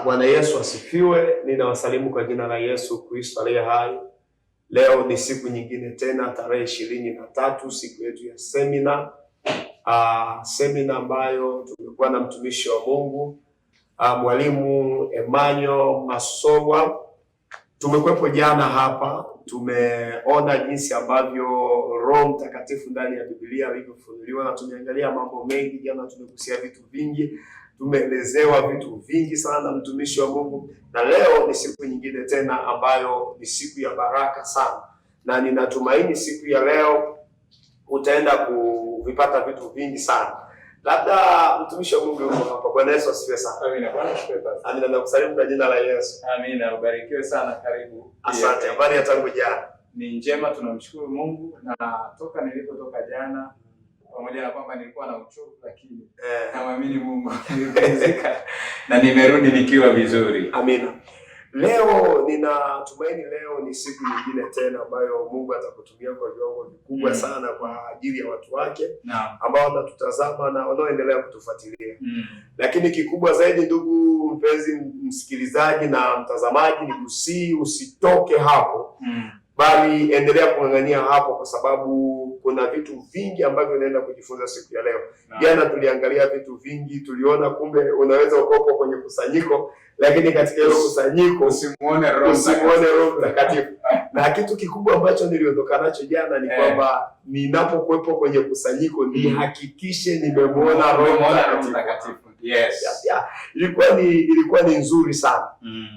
Bwana Yesu asifiwe. Ninawasalimu kwa jina la Yesu Kristo aliye hai. Leo ni siku nyingine tena, tarehe 23, siku yetu ya semina. Semina ambayo tumekuwa na mtumishi wa Mungu Mwalimu Emmanuel Masolwa. Tumekuwepo jana hapa, tumeona jinsi ambavyo Roho Mtakatifu ndani ya Biblia alivyofunuliwa na tumeangalia mambo mengi jana, tumegusia vitu vingi, tumeelezewa vitu vingi sana na mtumishi wa Mungu, na leo ni siku nyingine tena ambayo ni siku ya baraka sana, na ninatumaini siku ya leo utaenda kuvipata vitu vingi sana. Labda mtumishi wa Mungu yuko hapa. Bwana Yesu asifiwe sana. Amina. Bwana asifiwe pastor. Amina, nakusalimu kwa jina la Yesu. Amina, ubarikiwe sana, karibu. Asante. Habari ya tangu jana? Ni njema, tunamshukuru Mungu na toka nilipotoka jana, pamoja na kwamba nilikuwa na uchovu, lakini namwamini Mungu nilipumzika na nimerudi nikiwa vizuri. Amina. Leo ninatumaini leo ni siku nyingine tena ambayo Mungu atakutumia kwa viwango vikubwa sana kwa ajili ya watu wake ambao wanatutazama na wanaoendelea kutufuatilia. Lakini kikubwa zaidi, ndugu mpenzi msikilizaji na mtazamaji, ni kusii usitoke hapo, bali endelea kung'ang'ania hapo, kwa sababu kuna vitu vingi ambavyo unaenda kujifunza siku ya leo. Jana tuliangalia vitu vingi, tuliona kumbe unaweza ukopo kwenye kusanyiko, lakini katika hilo kusanyiko usimuone Roho usimuone Roho Mtakatifu. Na kitu kikubwa ambacho niliondoka nacho jana ni kwamba ninapokuwepo kwenye kusanyiko nihakikishe nimemuona Roho Mtakatifu. Yes. Yeah. Ilikuwa ni nzuri sana.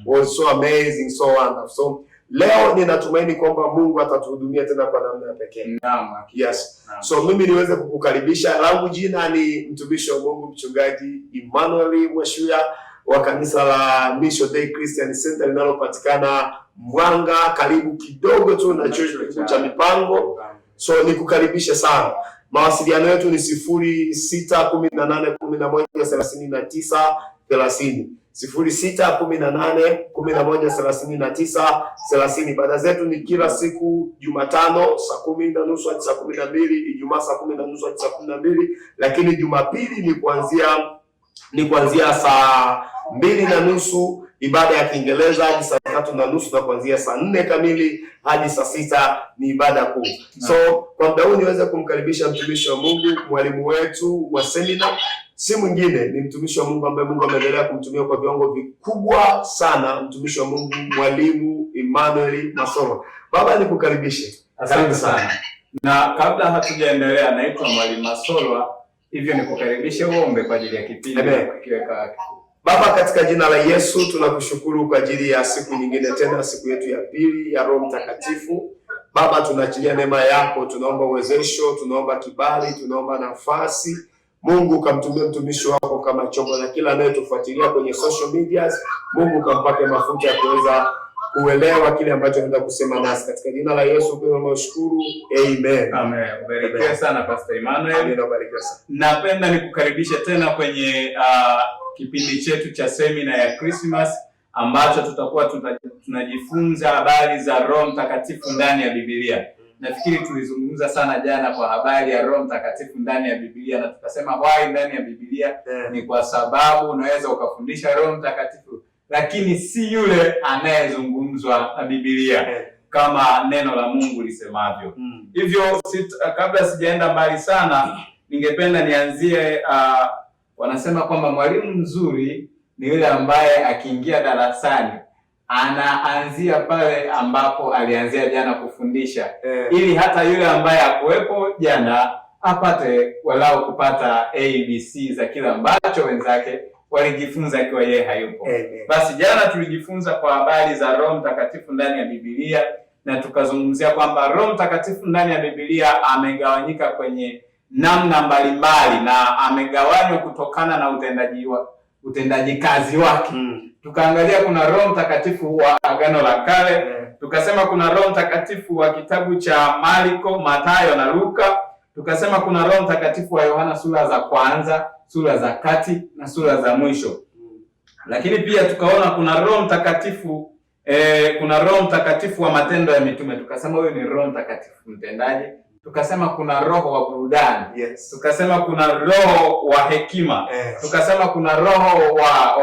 Was so amazing, so wonderful. So leo ninatumaini kwamba Mungu atatuhudumia tena kwa namna ya pekee. Naam. Yes. Naam. So mimi niweze kukukaribisha. Langu jina ni mtumishi wa Mungu Mchungaji Emmanuel Mwashuya wa kanisa la Mission Day Christian Center linalopatikana Mwanga, karibu kidogo tu na chuo kikuu cha Mipango. So nikukaribishe sana. Mawasiliano yetu ni 0618113930, 0618113930. Ibada zetu ni kila siku Jumatano saa 10:30 hadi saa 12, Ijumaa saa 10:30 hadi saa 12, lakini Jumapili ni kuanzia saa 2:30 ibada ya Kiingereza hadi saa 3:30 na kuanzia saa 4 kamili hadi saa 6 ni ibada kuu. So kwa muda huu niweze kumkaribisha mtumishi wa Mungu, mwalimu wetu wa semina, si mwingine ni mtumishi wa Mungu ambaye Mungu ameendelea kumtumia kwa viwango vikubwa sana, mtumishi wa Mungu Mwalimu Emmanuel Masolwa. Baba, nikukaribishe. Asante sana. Na kabla hatujaendelea, naitwa Mwalimu Masolwa, hivyo nikukaribishe uombe kwa ajili ya kipindi kukiweka. Baba, katika jina la Yesu tunakushukuru kwa ajili ya siku nyingine tena, siku yetu ya pili ya Roho Mtakatifu. Baba, tunaachilia neema yako, tunaomba uwezesho, tunaomba kibali, tunaomba nafasi. Mungu kamtumie mtumishi wako kama chombo, na kila anayetufuatilia kwenye social medias, Mungu kampake mafuta ya kuweza kuelewa kile ambacho anaenda kusema nasi, katika jina la Yesu tunashukuru, amen. Amen. Ubarikiwe sana Pastor Emmanuel. Amen, ubarikiwe sana. Napenda nikukaribishe tena kwenye kipindi chetu cha semina ya Christmas ambacho tutakuwa tunajifunza habari za Roho Mtakatifu ndani ya Biblia. Nafikiri tulizungumza sana jana kwa habari ya Roho Mtakatifu ndani ya Biblia na tukasema why ndani ya Biblia ni kwa sababu unaweza ukafundisha Roho Mtakatifu lakini si yule anayezungumzwa na Biblia kama neno la Mungu lisemavyo. Hivyo kabla sijaenda mbali sana, ningependa nianzie wanasema kwamba mwalimu mzuri ni yule ambaye akiingia darasani anaanzia pale ambapo alianzia jana kufundisha, ili hata yule ambaye hakuwepo jana apate walau kupata ABC za kila ambacho wenzake walijifunza akiwa yeye hayupo. Amen. Basi jana tulijifunza kwa habari za Roho Mtakatifu ndani ya Biblia na tukazungumzia kwamba Roho Mtakatifu ndani ya Biblia amegawanyika kwenye namna mbalimbali na amegawanywa kutokana na utendaji kazi wake. Tukaangalia kuna Roho Mtakatifu wa Agano la Kale, tukasema kuna Roho Mtakatifu wa kitabu cha Marko, Mathayo na Luka, tukasema kuna Roho Mtakatifu wa Yohana sura za kwanza, sura za kati na sura za mwisho. Lakini pia tukaona kuna Roho Mtakatifu kuna Roho Mtakatifu wa Matendo ya Mitume. Tukasema huyu ni Roho Mtakatifu mtendaji. Tukasema kuna roho wa burudani. Yes. Tukasema kuna roho wa hekima. Yes. Tukasema kuna roho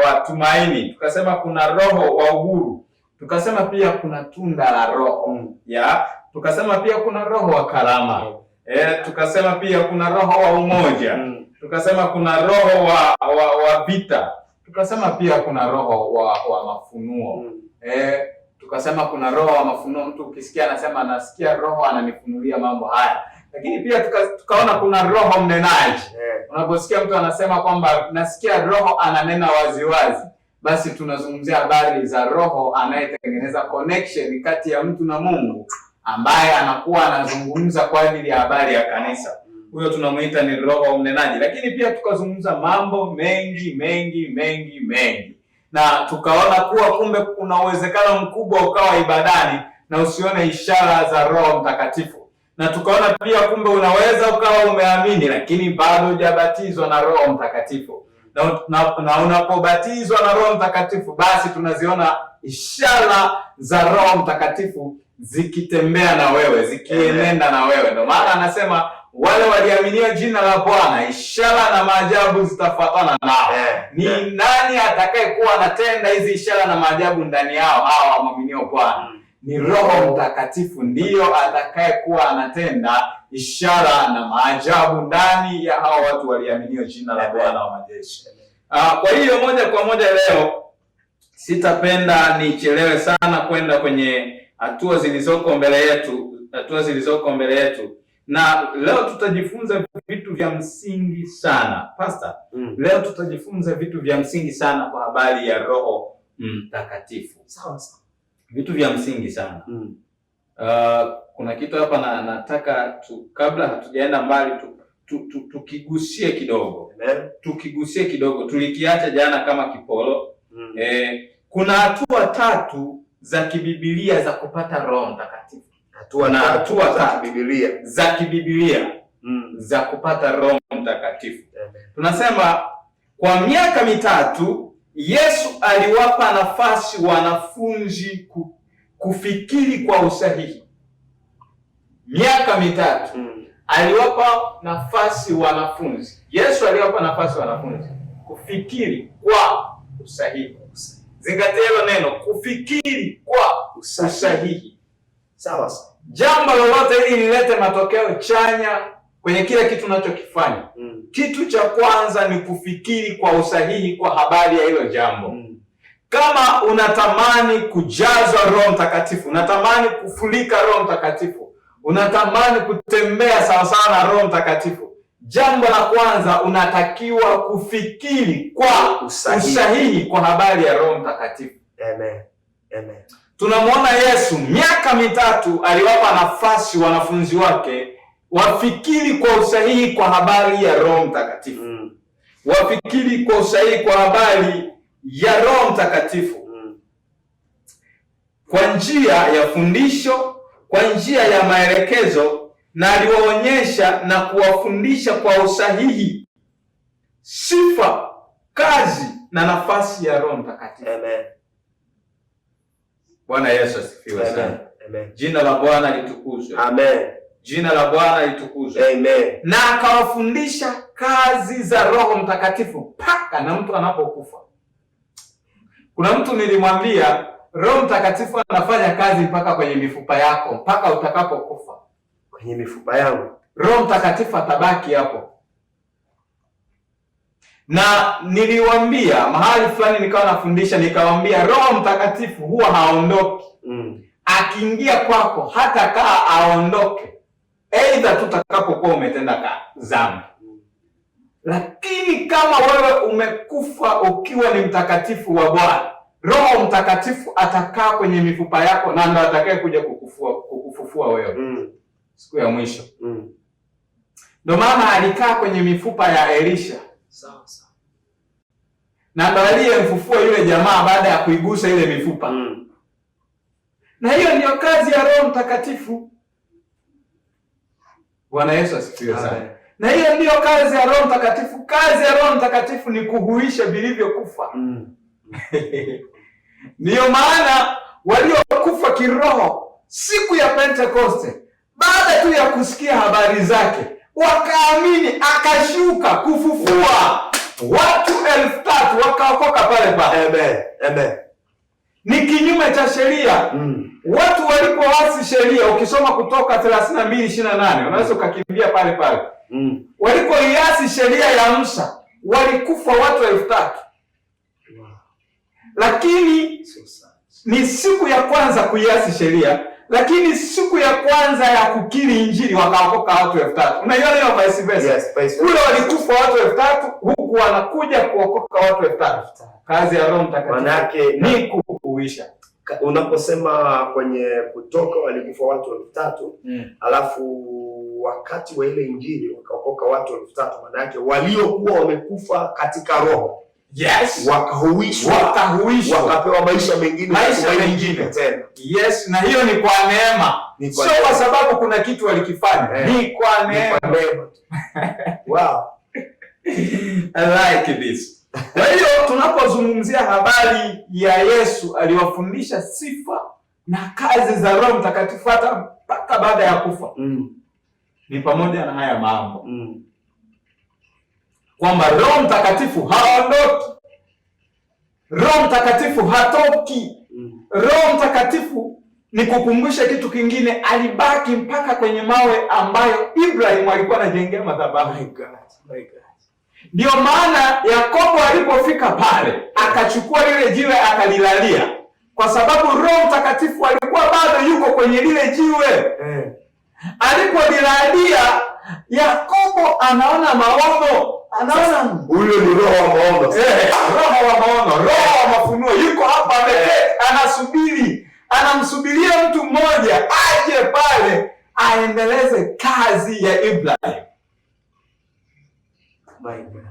wa tumaini. Tukasema kuna roho wa uhuru. Tukasema pia kuna tunda la roho. Ya, tukasema pia kuna roho wa karama. Tukasema pia kuna roho wa umoja. Tukasema kuna roho wa vita. Tukasema pia kuna roho wa mafunuo. Tukasema kuna roho wa mafunuo. Mtu ukisikia anasema nasikia roho ananifunulia mambo haya. Lakini pia tukaona kuna roho mnenaji. Unaposikia mtu anasema kwamba nasikia roho ananena waziwazi, basi tunazungumzia habari za roho anayetengeneza connection kati ya mtu na Mungu, ambaye anakuwa anazungumza kwa ajili ya habari ya kanisa. Huyo tunamuita ni roho mnenaji. Lakini pia tukazungumza mambo mengi mengi mengi mengi, na tukaona kuwa kumbe kuna uwezekano mkubwa ukawa ibadani na usione ishara za Roho Mtakatifu. Na tukaona pia kumbe unaweza ukawa umeamini lakini bado hujabatizwa na Roho Mtakatifu. Na unapobatizwa na Roho Mtakatifu, basi tunaziona ishara za Roho Mtakatifu zikitembea na wewe, zikienenda na wewe. Ndio maana anasema wale waliaminia jina la Bwana, ishara na maajabu zitafuatana nao. Ni nani atakayekuwa anatenda hizi ishara na maajabu ndani yao hawa waaminio Bwana? Ni Roho Mtakatifu ndiyo atakayekuwa anatenda ishara na maajabu ndani ya hao watu waliaminio jina la Bwana wa majeshi. Kwa hiyo moja kwa moja leo sitapenda nichelewe sana kwenda kwenye hatua zilizoko mbele yetu, Na leo tutajifunza vitu vya msingi sana. Pastor, leo tutajifunza vitu vya msingi sana kwa habari ya Roho Mtakatifu. Sawa sawa. Vitu vya msingi sana. Kuna kitu hapa na nataka kabla hatujaenda mbali tukigusie kidogo. Amen. Tukigusie kidogo. Tulikiacha jana kama kipolo. Kuna hatua tatu za kibibilia za kupata Roho Mtakatifu. Hatua za kibibilia za kupata Roho Mtakatifu. Tunasema kwa miaka mitatu Yesu aliwapa nafasi wanafunzi kufikiri kwa usahihi. Miaka mitatu aliwapa nafasi wanafunzi. Yesu aliwapa nafasi wanafunzi kufikiri kwa usahihi. Zingatia hilo neno, kufikiri kwa usahihi. Sawa sawa. Jambo lolote ili lilete matokeo chanya kwenye kile kitu unachokifanya, kitu cha kwanza ni kufikiri kwa usahihi kwa habari ya hilo jambo. Kama unatamani kujazwa Roho Mtakatifu, unatamani kufurika Roho Mtakatifu, unatamani kutembea sawa sawa na Roho Mtakatifu, jambo la kwanza unatakiwa kufikiri kwa usahihi kwa habari ya Roho Mtakatifu. Amen. Amen. Tunamuona Yesu miaka mitatu aliwapa nafasi wanafunzi wake wafikiri kwa usahihi kwa habari ya Roho Mtakatifu. Wafikiri kwa usahihi kwa habari ya Roho Mtakatifu. Kwa njia ya fundisho, kwa njia ya maelekezo, na aliwaonyesha na kuwafundisha kwa usahihi sifa, kazi na nafasi ya Roho Mtakatifu. Amen. Bwana Yesu asifiwe sana. Amen. Jina la Bwana litukuzwe. Amen. Jina la Bwana litukuzwe. Amen. Na akawafundisha kazi za Roho Mtakatifu mpaka na mtu anapokufa. Kuna mtu nilimwambia Roho Mtakatifu anafanya kazi mpaka kwenye mifupa yako, mpaka utakapokufa. Kwenye mifupa yangu Roho Mtakatifu atabaki hapo. Na niliwaambia mahali fulani nikawa nafundisha, nikawaambia Roho Mtakatifu huwa haondoki. Akiingia kwako hata kaa aondoke, aidha tutakapokuwa umetenda dhambi. Lakini kama wewe umekufa ukiwa ni mtakatifu wa Bwana, Roho Mtakatifu atakaa kwenye mifupa yako na ndo atakaye kuja kukufufua wewe siku ya mwisho. Ndio maana alikaa kwenye mifupa ya Elisha. Sawa sawa. Na ndo aliyemfufua yule jamaa baada ya kuigusa ile mifupa. Na hiyo ndio kazi ya Roho Mtakatifu. Bwana Yesu asifiwe sana. Na hiyo ndiyo kazi ya Roho Mtakatifu. Kazi ya Roho Mtakatifu ni kuhuisha vilivyokufa. Ndiyo maana waliokufa kiroho siku ya Pentekoste, Baada tu ya kusikia habari zake wakaamini, akashuka kufufua watu 3,000 wakaokoka pale pale. Amen. Amen. Ni kinyume cha sheria. Watu walipoasi sheria, ukisoma Kutoka 32:28 unaweza ukakimbia pale pale. Walipoiasi sheria ya Musa walikufa watu 3,000. Wow. Lakini So sad. ni siku ya kwanza kuiasi sheria, lakini siku ya kwanza ya kukiri Injili wakaokoka watu 3,000. Unaiona hiyo vice versa? Yes, vice Kule versa. walikufa watu 3,000, huku wanakuja kuokoka watu 3,000. Kazi ya Roho Mtakatifu Manake ni kuhuisha. Unaposema kwenye Kutoka walikufa watu 3,000, alafu wakati wa ile Injili wakaokoka watu 3,000, maana yake waliokuwa wamekufa katika roho Yes. wakahuishwa, Wakahuishwa, wakapewa maisha mengine, maisha matumaini mengine tena. Yes, na hiyo ni kwa neema, Ni kwa sio neema. kwa sababu kuna kitu walikifanya, ni kwa Ni neema. kwa neema. Wow. I like this. Kwa hiyo tunapozungumzia habari ya Yesu aliwafundisha sifa na kazi za Roho Mtakatifu hata mpaka baada ya kufa, ni pamoja na haya mambo kwamba Roho Mtakatifu haondoki, Roho Mtakatifu hatoki. Roho Mtakatifu, nikukumbushe kitu kingine, alibaki mpaka kwenye mawe ambayo Ibrahim alikuwa anajengea madhabahu. My God, my God. Ndiyo maana Yakobo alipofika pale akachukua lile jiwe akalilalia, kwa sababu Roho Mtakatifu alikuwa bado yuko kwenye lile jiwe. Alipolilalia, Yakobo anaona maono, anaona Huyo ni roho wa maono. Roho wa maono, roho wa mafunuo yuko hapa ameketi, anasubiri, anamsubiria mtu mmoja aje pale aendeleze kazi ya Ibrahim. My God.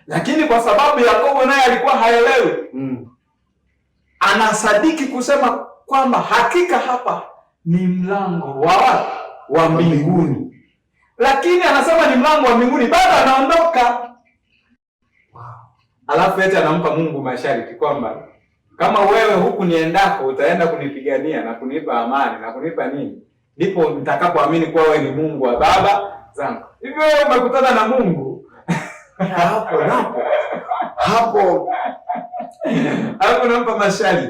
Lakini kwa sababu Yakobo naye alikuwa haelewi, anasadiki kusema kwamba hakika hapa ni mlango wa mbinguni, lakini anasema ni mlango wa mbinguni, bado anaondoka. Wow. Alafu eti anampa Mungu masharti kwamba kama wewe huku niendako utaenda kunipigania na kunipa amani na kunipa nini, ndipo nitakapoamini kuwa wewe ni Mungu wa baba zangu. Hivyo wewe umekutana na Mungu Hapo napo hapo alafu unampa masharti.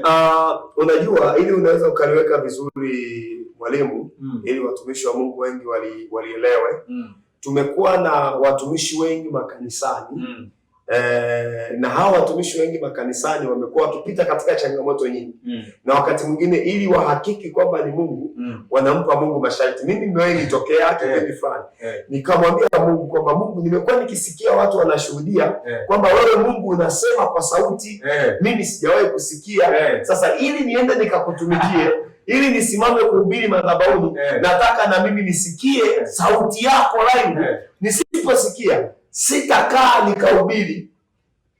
Unajua, ili unaweza ukaliweka vizuri mwalimu, ili watumishi wa Mungu wengi walielewe. Tumekuwa na watumishi wengi makanisani, na hawa watumishi wengi makanisani wamekuwa wakipita katika changamoto nyingi, na wakati mwingine ili wahakiki kwamba ni Mungu, wanampa Mungu masharti. Mimi nimewahi nitokea kipindi fulani, nikamwambia Mungu kwamba Mungu, nimekuwa nikisikia watu wanashuhudia kwamba wewe Mungu unasema kwa sauti, mimi sijawahi kusikia. Sasa ili niende nikakutumikie, ili nisimame kuhubiri madhabahuni, nataka na mimi nisikie sauti yako live. Nisiposikia sitakaa nikahubiri.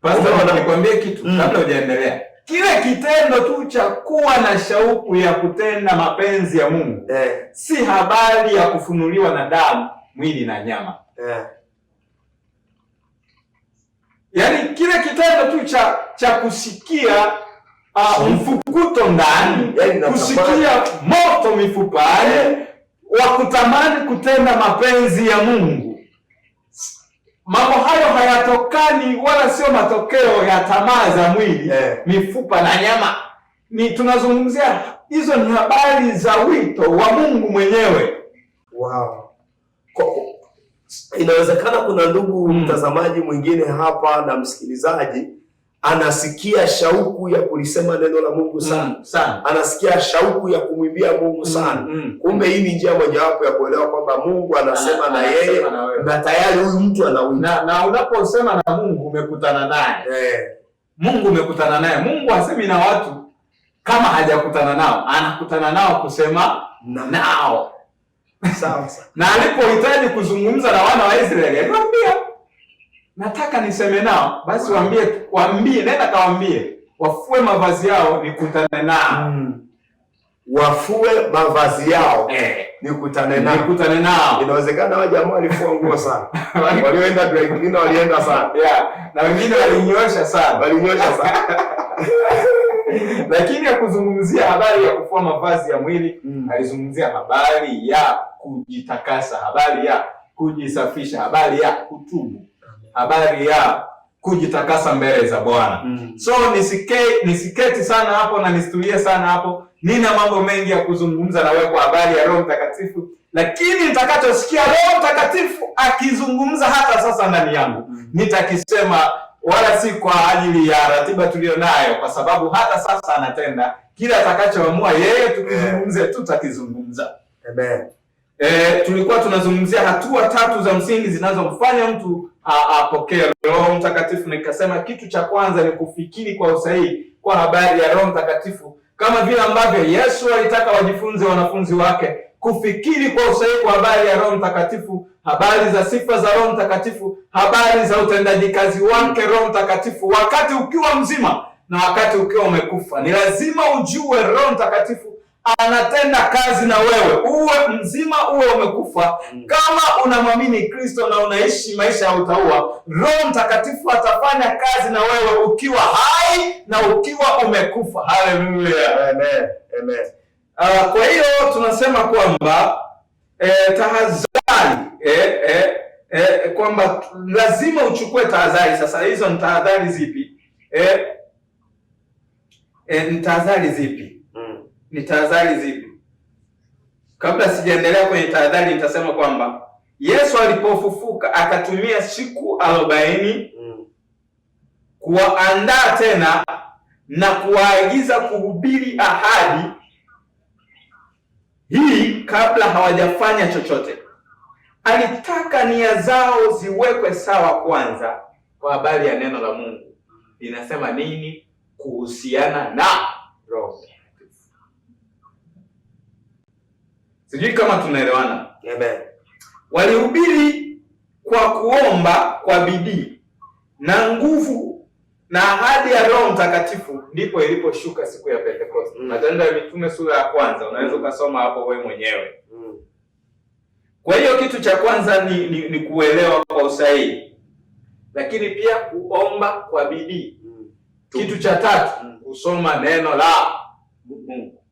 Pastor, nikwambie kitu kabla hujaendelea. Kile kitendo tu cha kuwa na shauku ya kutenda mapenzi ya Mungu si habari ya kufunuliwa na damu, mwili na nyama. Yaani kile kitendo tu cha kusikia mfukuto ndani, Yaani natamani. kusikia moto mifupani, wa kutamani kutenda mapenzi ya Mungu. Mambo hayo hayatokani wala sio matokeo ya tamaa za mwili, mifupa na nyama. Ni tunazungumzia hizo ni habari za wito wa Mungu mwenyewe. Wow. Inawezekana kuna ndugu mtazamaji mwingine hapa na msikilizaji anasikia shauku ya kulisema neno la Mungu sana. Sana. Anasikia shauku ya kumwimbia Mungu sana. Kumbe hii ni njia mojawapo ya kuelewa kwamba Mungu anasema na yeye Anasema na wewe. na tayari huyu mtu anawita. Na unaposema na Mungu umekutana naye. Mungu umekutana naye. Mungu hasemi na watu kama hajakutana nao, anakutana nao kusema nao. Sawa sawa. Na alipohitaji kuzungumza na wana wa Israeli aliwaambia, nataka niseme nao, basi waambie, nenda kawaambie wafue mavazi yao nikutane nao. Wafue mavazi yao nikutane nao. Nikutane nao. Inawezekana wale jamaa walifua nguo sana. Walioenda dry cleaner walienda sana. Yeah. Na wengine walinyosha sana. Walinyosha sana. Lakini hakuzungumzia habari ya kufua mavazi ya mwili. Alizungumzia habari ya kujitakasa, habari ya kujisafisha, habari ya kutubu, habari ya kujitakasa mbele za Bwana. So nisiketi sana hapo na nisitulie sana hapo. Nina mambo mengi ya kuzungumza na wewe kwa habari ya Roho Mtakatifu, lakini nitakachosikia Roho Mtakatifu akizungumza hata sasa ndani yangu nitakisema, wala si kwa ajili ya ratiba tuliyonayo, kwa sababu hata sasa anatenda kila atakachoamua yeye. Tukizungumze tutakizungumza. Amen. Tulikuwa tunazungumzia hatua tatu za msingi zinazomfanya mtu apokee Roho Mtakatifu. Nikasema kitu cha kwanza ni kufikiri kwa usahihi kwa habari ya Roho Mtakatifu, kama vile ambavyo Yesu alitaka wajifunze wanafunzi wake kufikiri kwa usahihi kwa habari ya Roho Mtakatifu, habari za sifa za Roho Mtakatifu, habari za utendaji kazi wake Roho Mtakatifu, wakati ukiwa mzima na wakati ukiwa umekufa. Ni lazima ujue Roho Mtakatifu anatenda kazi na wewe, uwe mzima uwe umekufa. Kama unamwamini Kristo na unaishi maisha ya utauwa, Roho Mtakatifu atafanya kazi na wewe ukiwa hai na ukiwa umekufa. Haleluya, amen, amen. Kwa hiyo tunasema kwamba tahadhari kwamba lazima uchukue tahadhari. Sasa hizo ni tahadhari zipi? Ni tahadhari zipi? Ni tahadhari zipi? Kabla sijaendelea kwenye tahadhari, nitasema kwamba Yesu alipofufuka akatumia siku 40 kuwaandaa tena na kuwaagiza kuhubiri ahadi hii kabla hawajafanya chochote. Alitaka nia zao ziwekwe sawa kwanza kwa habari ya neno la Mungu linasema nini kuhusiana na Roho Mtakatifu. Sijui kama tunaelewana. Amen. Walihubiri kwa kuomba kwa bidii na nguvu na ahadi ya Roho Mtakatifu ndipo iliposhuka siku ya Pentekoste. Matendo ya Mitume sura ya 1, unaweza ukasoma hapo wewe mwenyewe. Kwa hiyo kitu cha kwanza ni kuelewa kwa usahihi, lakini pia kuomba kwa bidii. Kitu cha tatu, kusoma neno la Mungu.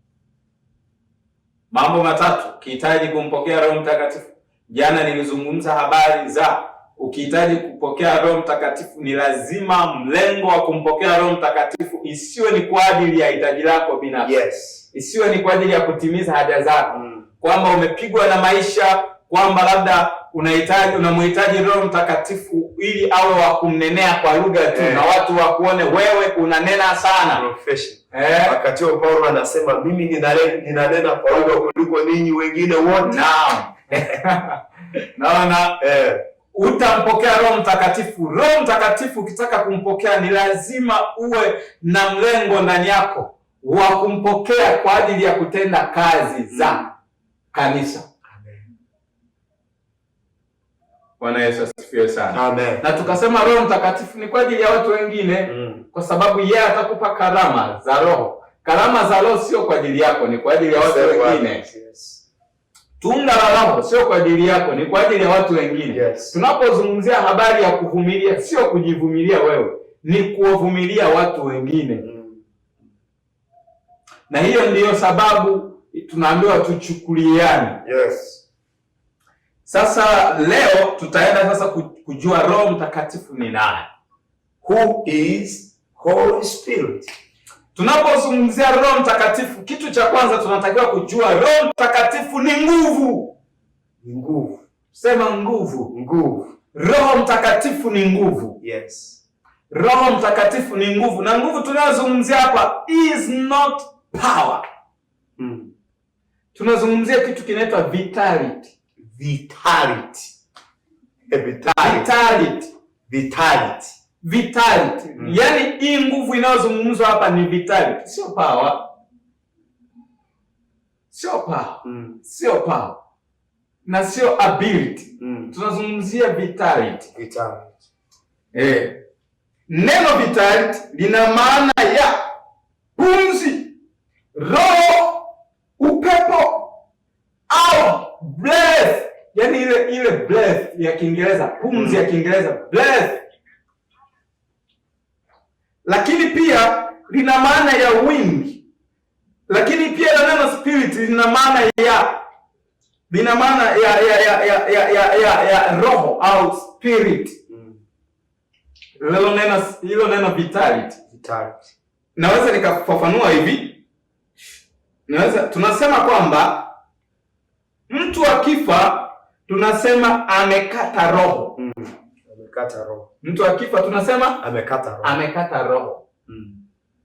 Mambo matatu ukihitaji kumpokea Roho Mtakatifu. Jana nilizungumza habari za ukihitaji kupokea Roho Mtakatifu ni lazima mlengo wa kumpokea Roho Mtakatifu isiwe ni kwa ajili ya hitaji lako binafsi. Yes. Isiwe ni kwa ajili ya kutimiza haja zako. Kwamba umepigwa na maisha, kwamba labda unamhitaji Roho Mtakatifu ili awe wa kumnenea kwa lugha tu na watu wakuone wewe unanena sana. Profession. Wakati huo Paulo anasema mimi ninanena kwa lugha kuliko ninyi wengine wote. Naam. Naona utampokea Roho Mtakatifu. Roho Mtakatifu ukitaka kumpokea ni lazima uwe na mlengo ndani yako wa kumpokea kwa ajili ya kutenda kazi za kanisa. Bwana Yesu asifiwe sana. Amen. Na tukasema Roho Mtakatifu ni kwa ajili ya watu wengine, kwa sababu yeye atakupa karama za Roho. Karama za Roho sio kwa ajili yako, ni kwa ajili ya watu wengine. Yes. Tunda la Roho sio kwa ajili yako, ni kwa ajili ya watu wengine. Yes. Tunapozungumzia habari ya kuvumilia, sio kujivumilia wewe, ni kuwavumilia watu wengine. Na hiyo ndiyo sababu tunaambiwa tuchukuliane. Yes. Sasa leo tutaenda sasa kujua Roho Mtakatifu ni nani. Who is Holy Spirit? Tunapozungumzia Roho Mtakatifu, kitu cha kwanza tunatakiwa kujua Roho Mtakatifu ni nguvu. Ni nguvu. Sema nguvu. Nguvu. Roho Mtakatifu ni nguvu. Yes. Roho Mtakatifu ni nguvu. Na nguvu tunayozungumzia hapa is not power. Tunazungumzia kitu kinaitwa vitality. Vitality. Vitality. Vitality. Vitality. Vitality. Yaani hii nguvu inayozungumzwa hapa ni vitality, sio power. Sio power. Sio power. Na sio ability. Tunazungumzia vitality. Vitality. Neno vitality lina maana ya pumzi, roho, upepo au breath. Yaani ile breath ya Kiingereza, pumzi ya Kiingereza, breath. Lakini pia lina maana ya wind, lakini pia ile neno spirit lina maana ya ya roho au spirit. Hilo neno vitality. Vitality. Naweza nikafafanua hivi. Tunasema kwamba mtu akifa tunasema amekata roho. Amekata roho. Mtu akifa tunasema amekata roho. Amekata roho.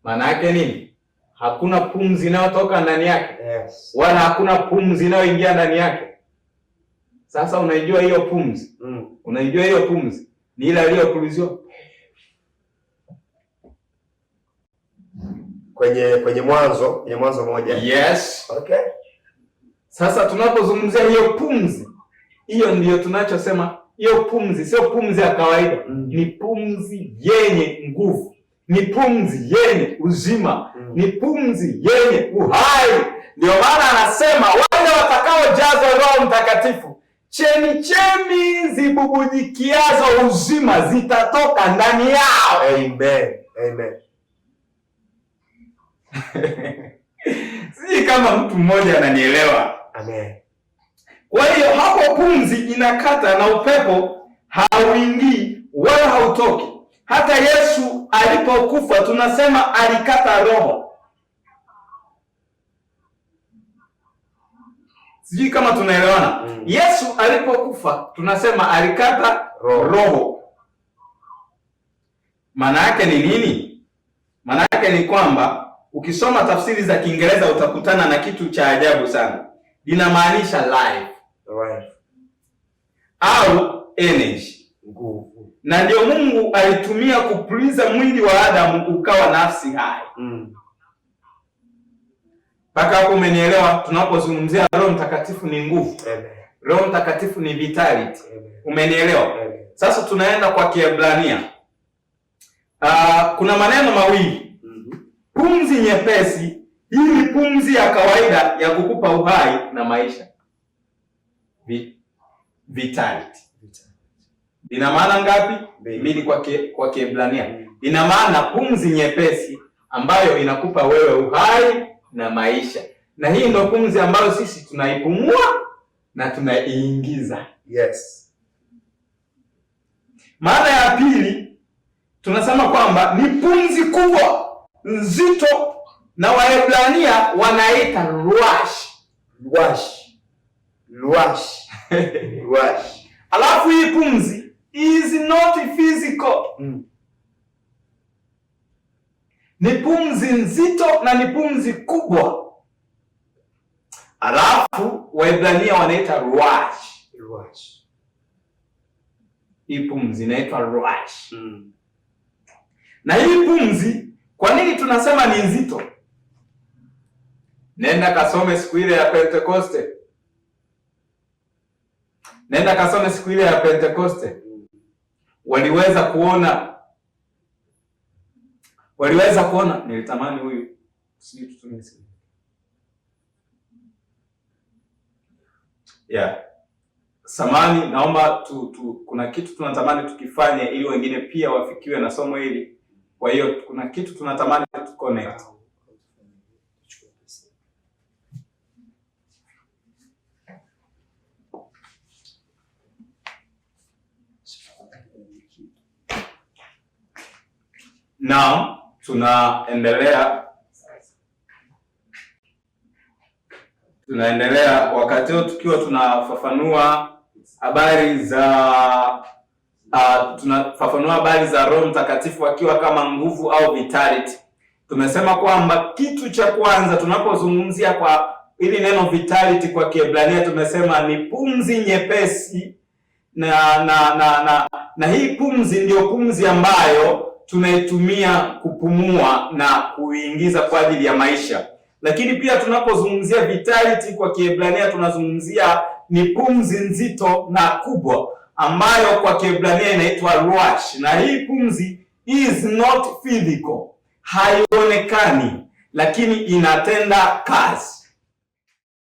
Maana yake nini? Hakuna pumzi inayotoka ndani yake. Yes. Wala hakuna pumzi inayoingia ndani yake. Sasa unaijua hiyo pumzi? Unaijua hiyo pumzi? Ni ile aliyopuliziwa kwenye Mwanzo, kwenye Mwanzo 1. Yes. Okay. Sasa tunapozungumzia hiyo pumzi, hiyo ndiyo tunachosema hiyo pumzi sio pumzi ya kawaida. Ni pumzi yenye nguvu, ni pumzi yenye uzima, ni pumzi yenye uhai. Ndio maana anasema wale watakaojazwa Roho Mtakatifu, chemichemi zibubujikiazo uzima zitatoka ndani yao. Amen. Amen. Sijui kama mtu mmoja ananielewa. Amen. Kwa hiyo hapo pumzi inakata na upepo hauingii wala hautoki. Hata Yesu alipokufa tunasema alikata roho. Sijui kama tunaelewana. Yesu alipokufa tunasema alikata roho. Maana yake ni nini? Maana yake ni kwamba ukisoma tafsiri za Kiingereza utakutana na kitu cha ajabu sana. Linamaanisha life. Life. Au energy. Nguvu. Na ndio Mungu alitumia kupuliza mwili wa Adamu ukawa nafsi hai. Mpaka hapo umenielewa? Tunapozungumzia Roho Mtakatifu ni nguvu. Amen. Roho Mtakatifu ni vitality. Amen. Umenielewa? Amen. Sasa tunaenda kwa Kiebrania. Kuna maneno mawili. Pumzi nyepesi, hii ni pumzi ya kawaida ya kukupa uhai na maisha. Vitality. Ina maana ngapi? Mbili kwa Kiebrania. Ina maana pumzi nyepesi ambayo inakupa wewe uhai na maisha. Na hii ndio pumzi ambayo sisi tunaipumua na tunaiingiza. Yes. Maana ya pili tunasema kwamba ni pumzi kubwa nzito, na Waebrania wanaita ruach. Ruach. Ruach. Ruach. Alafu hii pumzi is not physical. Ni pumzi nzito na ni pumzi kubwa. Alafu Waebrania wanaita ruach. Ruach. Hii pumzi inaitwa ruach. Na hii pumzi kwa nini tunasema ni nzito? Nenda kasome siku ile ya Pentekoste. Nenda kasome siku ile ya Pentekoste. Waliweza kuona, nilitamani huyu sijui tutumie simu. Yeah. Samani, naomba kuna kitu tunatamani tukifanye ili wengine pia wafikiwe na somo hili. Kwa hiyo kuna kitu tunatamani tu connect. Now tunaendelea wakati huu tukiwa tunafafanua habari za tunafafanua habari za Roho Mtakatifu akiwa kama nguvu au vitality. Tumesema kwamba kitu cha kwanza tunapozungumzia kwa ili neno vitality kwa Kiebrania tumesema ni pumzi nyepesi, na hii pumzi ndio pumzi ambayo tunaitumia kupumua na kuingiza kwa ajili ya maisha. Lakini pia tunapozungumzia vitality kwa Kiebrania tunazungumzia ni pumzi nzito na kubwa ambayo kwa Kiebrania inaitwa ruach. Na hii pumzi is not physical, haionekani, lakini inatenda kazi.